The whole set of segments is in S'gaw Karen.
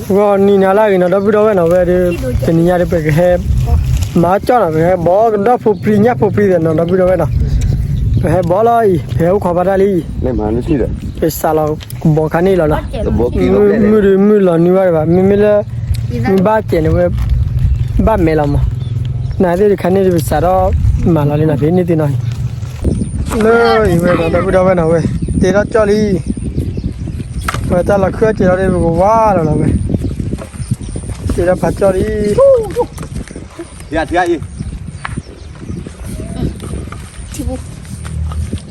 ဂီၤနံၤနၤလၢအဂ့ၤနီၤ ဒီပုၢ်ဒီဝဲၢ်နီၤ ဝဲဒၣ် တနံၤညါဒီး ပကဟဲ မၤကၠီနီၤ ပကဟဲဘီကဒီၣ်ဖိပြံညၣ်ဖိပြံသ့ၣ်နီၤ ဒီပုၢ်ဒီဝဲၢ်နီၤ, ပဟဲဘီလီၤအံၤ ပဟဲအိၣ်ခိးပှၤတၢ်လံ, ပစးလီၤကဘီခါန့ၣ်လီၤနီၤ, မုၢ်ဒီးမုၢ်လီၤနွံဝဲဒၣ်ဘၣ် မ့မ့ၢ်လၢ မုၢ်ဘၣ်စဲးန့ၣ်ဝဲ ဘၣ်မဲာ်လီၤမး, နသ့ၣ်တခါန့ၣ်ဒီး ပစးထီၣ်မၤလီၤလံနီၤ ဖဲန့ၣ်သ့ၣ်နီၤ, လၢအံၤဝဲနီၤ ဒီပုၢ်ဒီဝဲၢ်နီၤ ဝဲ တ့ထီၣ်ကၠီလံ ဝဲတၢ်လီၤခုၣ်အစဲးလီၤဒီး ပကဝါလီၤလီၤဝဲ, တ့ထီၣ်ဖးကၠီလံ, ယၤထံအံၤ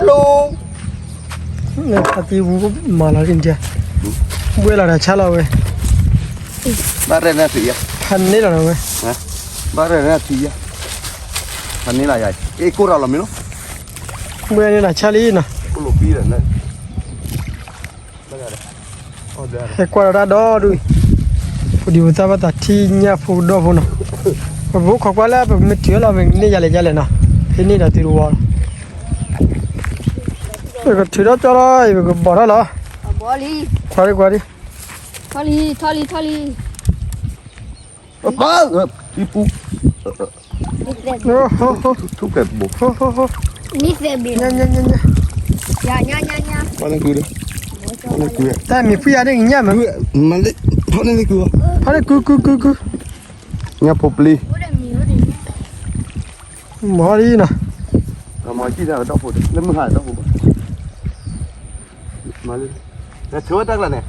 လၢဖးသံဝူမၤလီၤလံ, ဝဲလီၤတၢ်ဆါလီၤဝဲ, ဘၣ်ရဲၣ်နၢ်ထံယၤ ဖးန့ၢ်လီၤနီၤဝဲ, ဘၣ်ရဲၣ်နၢ်ထံယၤ ဖးန့ၢ်လီၤယၤ အ့ၣ်ကိၢ်ရၤလီၤမ့ၢ်နီၤ, ဝဲန့ၣ်တၢ်ဆါလံနီၤ ဟဲကွၢ်ဒီးတၢ်ဒီဒူၣ်, ဖိဒံဖိသၣ်ဘၣ်သးထံၣ်ညၣ်ဖိကဒီၣ်ဖိနီၤ, ပကအိၣ်ခိးကွၢ်လၢပကမ့ၢ်တုၤလီၤ ပကန့ၢ်ယၤလဲၣ်ယၤလဲၣ်နီၤ, ဖဲန့ၣ်ဒီးတုၤတဝီလီၤ, ပကထုးထီၣ်ကၠီလီၤ ပကဘီၣ်ထီၣ်လီၤ, ကွၢ်ဒံကွၢ်ဒံ, ထီၣ်လံ ထီၣ်လံ ထီၣ်လံ ပူ ထူၣ်ဖျဲးဘိ ညါညါညါညါ တၢ်မ့ၢ်ဖုယၤန့ၣ်ကညၣ်မး, ထီၣ်န့ၢ်ကုကုကုကု, ညၣ်ဖိပျံၤ, မၤလံနီၤ, မၤလံ, မၤလံ, ဆၢဝဲတၢ်ကျါန့ၣ်,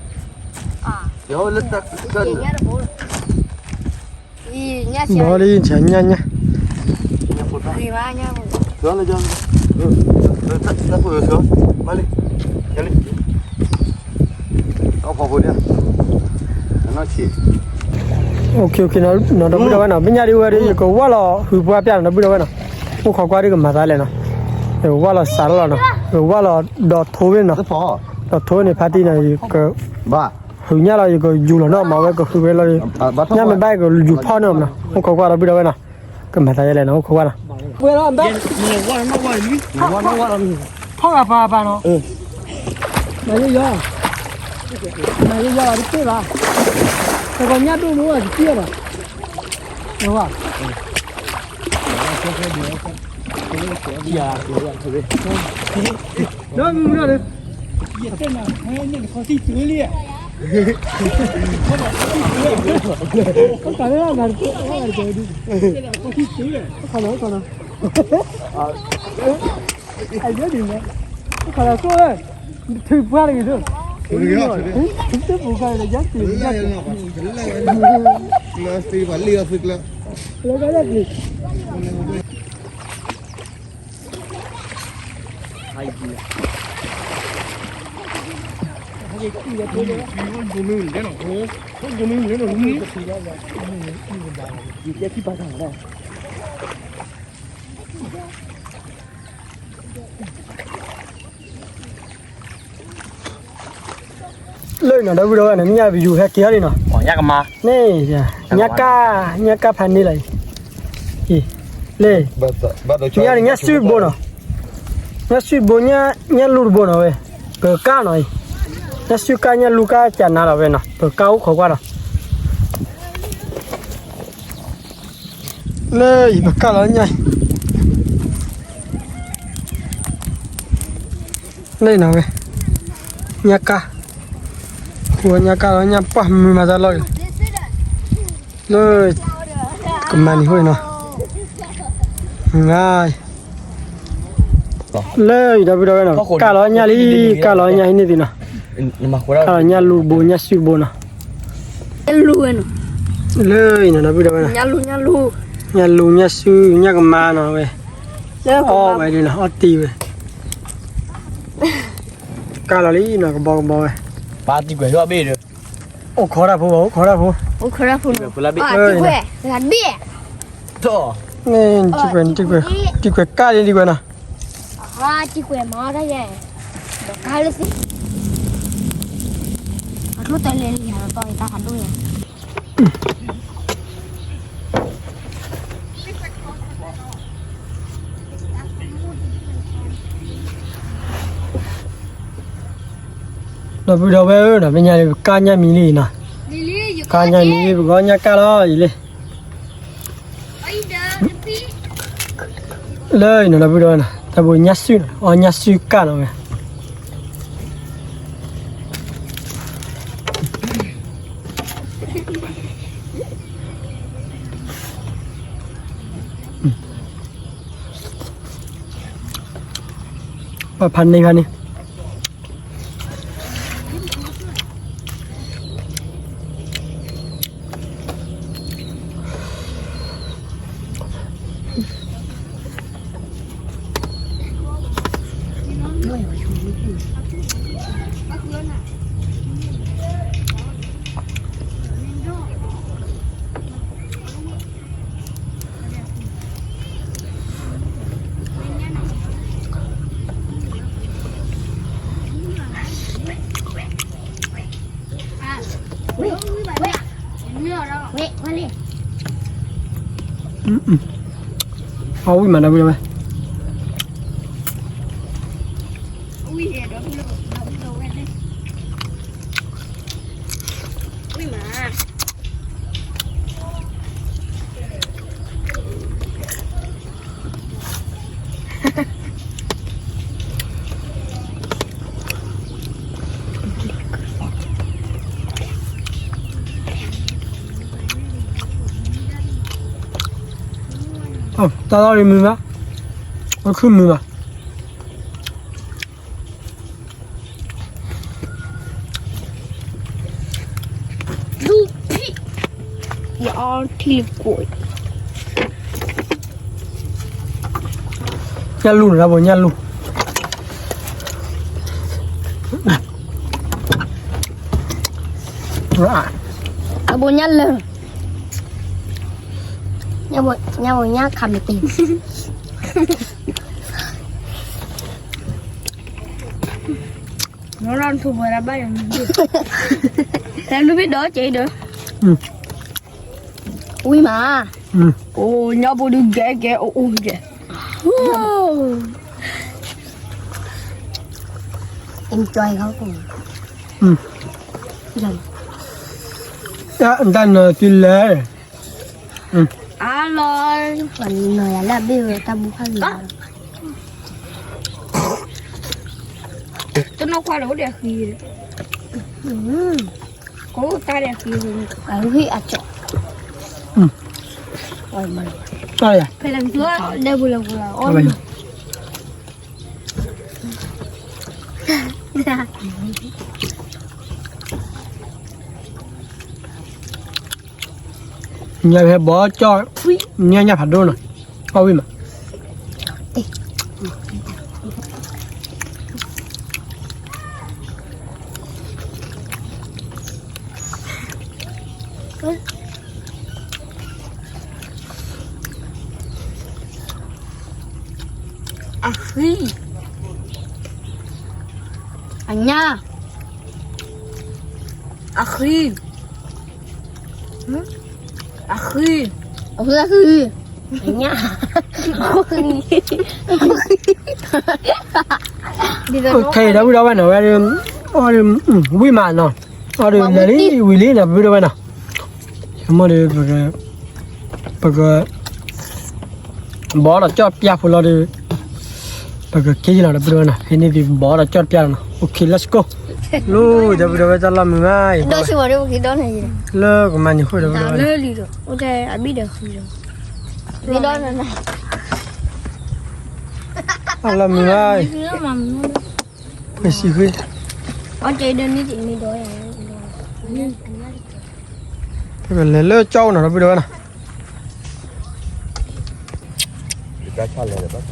မၤလံ ဆၢညါညါ, မၤလံ, နီၤ ဒီပုၢ်ဒီဝဲၢ်နီၤ မ့ၢ်ညါဒ်ဝဲဒီး ယကဝၢ်လီၤဟုးပှၢ်ပျၢ်နီၤ ဒီပုၢ်ဒီဝဲၢ်နီၤ, အိၣ်ခိးကွၢ်ဒ်ကမၤသးလဲၣ်နီၤ, ယကဝၢ်လီၤစးထီၣ်လီၤနီၤ, ယကဝၢ်လီၤဒီးထိဝဲနီၤ, ဒီးထိန့ၣ်ဖါတံၢ်နီၤ ယက ဟုးညၣ်လီၤ ယကယူၤလီၤနီၤ မၤဝဲကဟုးဝဲလီၤ, ညၣ်မ့ၢ်ဘၣ်ယကယူၤဖီၣ်န့ၣ်မနီၤ, အိၣ်ခိးကွၢ်ဒီပုၢ်ဒီဝဲၢ်နီၤ, ကမၤသးယဲလဲၣ်နီၤ အိၣ်ခိးကွၢ်နီၤ, ဝဲလီၤ ဖီၣ်ဂၤပၤပၤနီၤ, မၤယယီၤ, မၤယယီၤလီၤတသ့ဘၣ်, တကီၢ်ညၣ်ဒိၣ်မ့ၢ်အိၣ်တသ့ဘၣ်, ဒီးမုၢ်ဒီး ထုးပှၢ်တဂ့ၤ, လၢ လၢနီၤ ဒီပုၢ်ဒီဝဲၢ်နီၤ မ့ၢ်ညါပယူၤဟဲက့ၤအီၤလံနီၤ, ညၣ်ကမါ, န့ၣ်, ညၣ်ကၢ်, ညၣ်ကၢ်ဖးန့ၢ်လီၤအံၤ, လၢ, ညၣ်န့ၣ် ညၣ်စုဘိနီၤ, ညၣ်စုဘိ, ညၣ်လူတဘိနီၤဝဲ, ပကၢ်နီၤအံၤ, ညၣ်စုကၢ် ညၣ်လူကၢ် ကနၤလီၤဝဲနီၤ ပကၢ်အိၣ်ခိးကွၢ်ဒီး လၢအံၤ ပကၢ်လီၤညၣ်အံၤ, လၢအံၤနီၤဝဲ, ညၣ်ကၢ်, ညၣ်ကၢ်လီၤညၣ်ပှၢ်မုာ်မၤတၢ်လီၢ်အံၤ, လၢ, ကမၤနံၤဃိနီၤ, လၢအံၤ ဒီပုၢ်ဒီဝဲၢ်နီၤ ကၢ်လီၤညၣ်လံ, ကၢ်လီၤညၣ်ဟံးန့ၢ်သ့ၣ်နီၤ, ကၢ်လီၤညၣ်လူဘိ ညၣ်စုဘိနီၤ, လၢအံၤနီၤ ဒီပုၢ်ဒီဝဲၢ်နီၤ, ညၣ်လူ ညၣ်လူ ညၣ်စု ညၣ်ကမါနီၤဝဲ, အီၣ်ဝဲဒ်နီၤ အီၣ်တံၢ်ဝဲ, ကၢ်လီၤလံနီၤ ကဘီကဘီဝဲ, ပၢ်တံၢ်ကွဲးထီၣ်ဘ့ၣ်ဒီး, အိၣ်ခိးတၢ်ဖိဘၣ် အိၣ်ခိးတၢ်ဖိ, အိၣ်ခိးတၢ်ဖိ, တံၢ်ကွဲး တံၢ်ကွဲး တံၢ်ကွဲးကၢ်လံ တံၢ်ကွဲးနီၤ, တံၢ်ကွဲးမၤတၢ်ယဲ, ဒီးကၢ်လၢသ့, အကျိၣ်တလဲလံ တၢ်ဖးဒိၣ်ယဲ ဒီပုၢ်ဒီဝဲၢ်ဧၢနီၤ မ့ၢ်ညါလံ ပကၢ်ညၣ်မံလံနီၤ, လံလံ ခါညါန့ၣ် ပကီညၣ်ကၣ်လီၤ ယလံ, လၢအံၤနီၤ ဒီပုၢ်ဒီဝဲၢ်နီၤ တၢ်ဘိညၣ်စုၣ်နီၤ အီညၣ်စုၣ်ကၣ်နီၤဝဲ, ပဖးန့ၢ်ဖးန့ၢ် အဝံၣ်မး ဒီပုၢ်ဒီဝဲၢ်, ဝံၣ်မး တၢ်လီၢ်ရံမုာ်မး, အခုမုာ်မး. ညၣ်လူၢ်န့ၣ် တၢ်ဘိညၣ်လူၢ်, တၢ်ဘိညၣ်လၢာ်, ညၣ်ဘိညၣ်ခးမ့ၢ်တ့ၢ် နထူဝဲဒၣ်ဘၣ်ယၤ, တၢ်လူၢ်ဘ့ၣ်ဒီးကဲဒီး, ဝံၣ်မး, အိၣ်ညါဘိဒုးကဲကဲအိၣ်အိၣ်ကဲ, enjoy ခီ, တၢ်နသုလဲၣ်, အါလီၤ, နၤယၤလၢအဘ့ၣ်ဝဲတၢ်ဘူၣ်ဖးလီၤ, တနီၤခွါလၢအိၣ်ဒီးအဃံ, ကအိၣ်တၢ်ဒီးအဃံ, အဝံၣ်အကၠီ, ဖဲလဲၤမုၢ်လဲၤပူၤလဲၤပူၤလီၤ, ညၣ်ဖဲဘီကၠီၣ်, ညၣ်ညၣ်ဖးဒိၣ်နီၤ, အီၣ်ဝံၣ်မး. အဃံ, အညၣ်, အဃံ, အဃံ, အဃံ, အဃံ, အညၣ်, အဃံ, ခဲအံၤဒီပုၢ်ဒီဝဲၢ်နီၤ ဝဲဒၣ်, အီၣ်ဒုး, ဝံၣ်မးနီၤ, အီၣ်ဒုးလဲၤလံဝံၤလံနီၤ ဒီပုၢ်ဒီဝဲၢ်နီၤ, ဆိကမိၣ်ဒီး, ပက ဘီဒီးကၠီၣ်ပျၢ်ဖိလီၤဒီး, ပကက့ၤလီၤဒီပုၢ်ဒီဝဲၢ်နီၤ, ဟဲန့ၢ်ဒုးဘီဒီးကၠီၣ်ပျၢ်လီၤနီၤ, OK let's go, လီၤ ဒီပုၢ်ဒီဝဲၢ်တၢ်လီၢ်မုာ်မး, လၢကမၤန့ၢ်ဃိဒီပုၢ်ဒီဝဲၢ်, လၢလံဒီး, အဘံၣ်ဒီးဃံဒီး, တၢ်လီၢ်မုာ်မး, ပစံးဃ့, ပကလဲၤလၢကၠီၣ်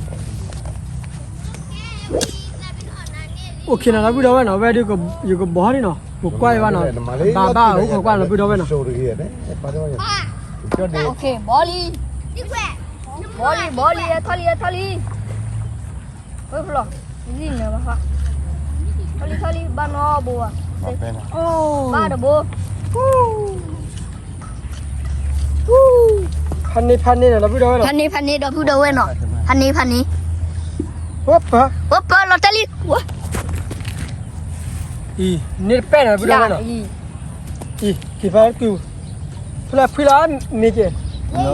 အိၣ်နီၤ ဒီပုၢ်ဒီဝဲၢ်နီၤ. OKနီၤ ဒီပုၢ်ဒီဝဲၢ်နီၤ, ဝဲဒုးယကဘီန့ၣ်နီၤ, ပကွၢ်ဘၣ်နီၤ, ဘၣ်ဘၣ်အိၣ်ခိးကွၢ်နီၤ ဒီပုၢ်ဒီဝဲၢ်နီၤ, OK ဘီလံ, ဘီလံ ဘီလံ ထီၣ်လံ ထီၣ်လံ. ဝဲဖျိ, ထီၣ်လံ ထီၣ်လံ ဘၣ်နီတဘိဘၣ်, ဘၣ်တဘိ, ဖးန့ၢ် ဖးန့ၢ်ဒီပုၢ်ဒီဝဲၢ်နီၤ, ဖးန့ၢ် ဖးန့ၢ် ဒီပုၢ်ဒီဝဲၢ်နီၤ, ဖးန့ၢ် ဖးန့ၢ်, ဝဲပၢ, ဝဲပၢလီၤတဲာ်လံ, အံၤ န့ၢ်တပဲၢ်နီၤ ဒီပုၢ်ဒီဝဲၢ်နီၤ, အံၤ က့ၤဖးကုၢ် ဖျၢၣ်ဖှံလီၤမ့ၢ်က့ၤ, မ့ၢ်လၢလီၤန့ၣ်, ပာ်လီၤဟီၣ် ပာ်လီၤတၢ်တုၤလီၤလၢခံဒီး, ပာ်လီၤဆိဒီး, နကံကီကလဲာ်, နဖုအိၣ်ဖးတၢ်နီၤန့ၣ်, အိၣ်ခ့နီၤ ဒီပုၢ်ဒီဝဲနီၤ, ထံၣ်ညါဒီး အီၣ်ညါဒီးဝံၤလံ ဒီပုၢ်ဒီဝဲနီၤ, ယဘီကၠီမုၢ်ဂီၤဒီးဝံၤတဝီလံ, အဝဲဒၣ်ဟံၣ်ကဘီဒီးလီၢ်ခံကတၢၢ်တဝီဒီးလီၤဒီး ပကက့ၤလီၤ ဒီပုၢ်ဒီဝဲနီၤ, မုၢ်ဘၣ်အီၤလံက့ၤနီၤ ဒီပုၢ်ဒီဝဲနီၤ, အိၣ်ခိးကွၢ်ပဒီလၢပဘီလၢခံခံတဝီနီၤ, ကန့ၢ်ပှၤဘိလဲၣ် ဘီတၢတဝီန့ၢ်တဘိ, ဘီခံတဝီမ့ၢ်န့ၢ်ခံဘိအိၣ်ခိးကွၢ်ဘၣ်နီၤ, မ့ၢ်ကန့ၢ်ပှၤဘိလဲၣ် ကျၢၤတယဲၢ်ဘၣ် န့ၣ်ခံဝီတဝီ ဒီပုၢ်ဒီဝဲနီၤ အိၣ်ခိးကွၢ်လံ, ဘၣ်ခံဘိ, နတၢ်ခံဝီတဝီဘၣ်ခံဘိဧါ, ကွၢ်လံ, ခံဝီတဝီ ဒီပုၢ်ဒီဝဲနီၤဝဲ, ဘၣ်ခံဘိဧါ, နတၢ်ဝီတဘိ, ခံဝီတခ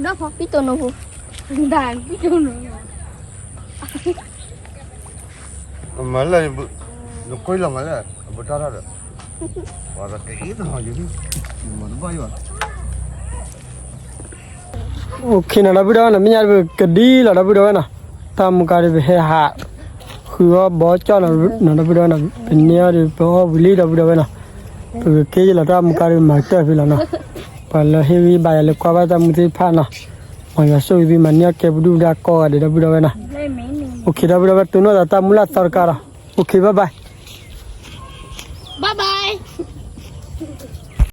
ံဘိ, သၢဝီတသၢဘိ ဘီထံၣ်တကယၤဒ်န့ၣ်, နီၤ ဒီပုၢ်ဒီဝဲနီၤ မၤလၢ, နကွၢ်လီၤမၤလၢ, အဘတၢ်တၢ်ဒီး, ပှၤတက့ၢ်တနီၤယၤ, အိၣ်ခ့နီၤ ဒီပုၢ်ဒီဝဲနီၤ, မ့ၢ်ညါဒီးပကဒံလီၤ ဒီပုၢ်ဒီဝဲနီၤ, တၢ်မူကါဒီးပဟဲဟး, ဃုအီၣ်ဘီကၠီနီၤ ဒီပုၢ်ဒီဝဲနီၤ, ပန့ၢ်အီၤဒီးပအီၣ်ဝံၤလံ ဒီပုၢ်ဒီဝဲနီၤ, ပကက့ၤလီၤတၢ်မူကါဒီးမၤကတၢၢ်ဖဲလီၤနီၤ, ပှၤလၢဟ့ၣ်ဂံၢ်ဘါယၤလၢကွၢ်ဘၣ်တၢ်မူသ့ၣ်တဖၣ်နီၤ, မ်ယွၤဆိၣ်ဂ့ၤသုမၤန့ၢ်အီၣ်ကဲပဒုၣ်ပဒါကိးဂၤဒဲး ဒီပုၢ်ဒီဝဲနီၤ, အိၣ်ခ့ ဒီပုၢ်ဒီဝဲ တိၢ်နီၣ်သးတၢ်မူလၢအသီတကါဒီး, အိၣ်ခ့ bye bye.